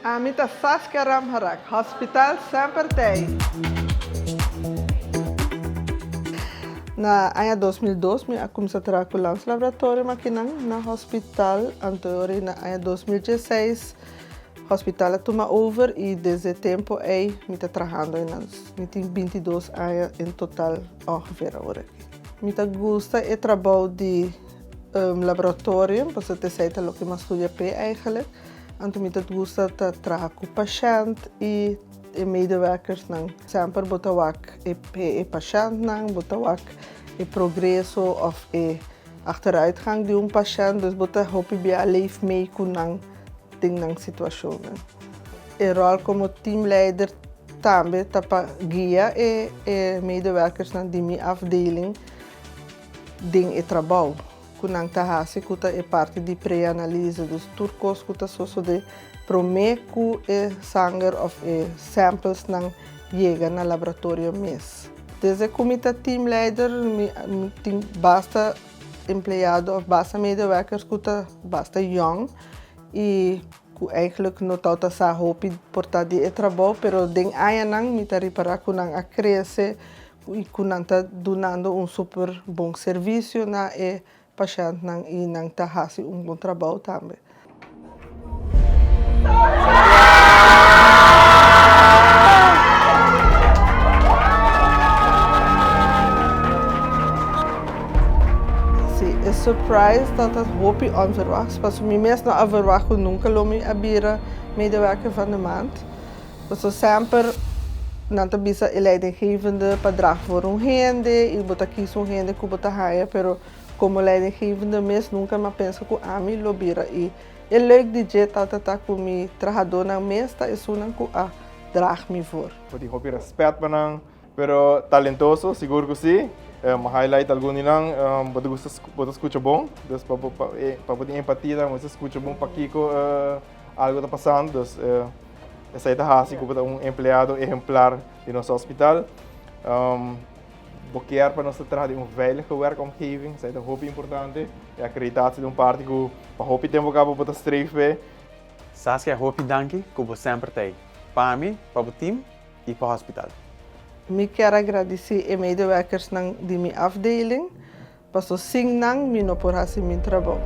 Ami ta Saskia Ramharak, Hospital semper t'ei! Na aña 2002 mi a cuminsa traha cu Landslaboratorium akinan na hospital, anto ora na aña 2016 hospital a tuma over y desde e tempo ey mi ta trahando eynan. Mi tin bintidos aña en total ongeveer awor aki. Mi ta gusta e trabou di laboratorium pasobra esey ta loke mi a studia p'e eigenlijk. Anto mi ta gusta ta traha ku pashènt i e medewerkersnan. Semper bo ta wak e e pashèntnan, bo ta wak e progreso òf e achteruitgang di un pashènt, dus bo ta hopi bia leef mee ku nan den nan situashonnan. E ròl komo teamleider tambe ta pa guia e e medewerkersnan di mi afdeling den e trabou. Ku nan ta hasi ku ta e parti di pre-analise, dus tur kos ku ta sosodé promé ku e sanger òf e samplesnan yega na laboratorio mes. Desde ku mi ta teamleider mi tin basta empleado òf basta medewerkers ku ta basta yòn i ku eigenlijk no tabata sa hopi por ta di e trabou, pero den añanan mi ta ripará ku nan a krese I ku nan ta dunando un super bon servisio na e pashèntnan i nan ta hasi un bon trabou tambe. Si, e surprise tabata hopi onverwachts, pasobra mi mes no a verwacht ku nunka lo mi a bira medewerker van de maand. Pasobra semper nan ta bisa e leidinggevende pa draag voor un hende i bo ta kisa un hende ku bo ta haña, pero komo leidinggevende mes nunka mi a pensa ku ami lo bira i e leuk di dje tabata ta ku mi trahadónan mes ta esunnan ku a draag mi voor. Bo tin hopi rèspèt pa nan, pero talentoso, sigur ku si. Mi a highlight algun di nan. Bo ta gusta, bo ta skucha bon, dus pa bo pa bo tin empatia tambe bo ta skucha bon pakiko algo ta pasando, dus esei ta hasi ku bo ta un empleado ehemplar di nos hospital. Bo kier pa nos ta traha den un veilige werkomgeving, esei ta hopi importante. E akreditatie ta un parti ku pa hopi tempu kaba bo ta streef p'e. Saskia hopi danki ku bo semper ta ei pa mi, pa bo team i pa hospital. Mi kier a gradisí e medewerkersnan di mi afdeling, paso sin nan mi no por hasi mi trabou.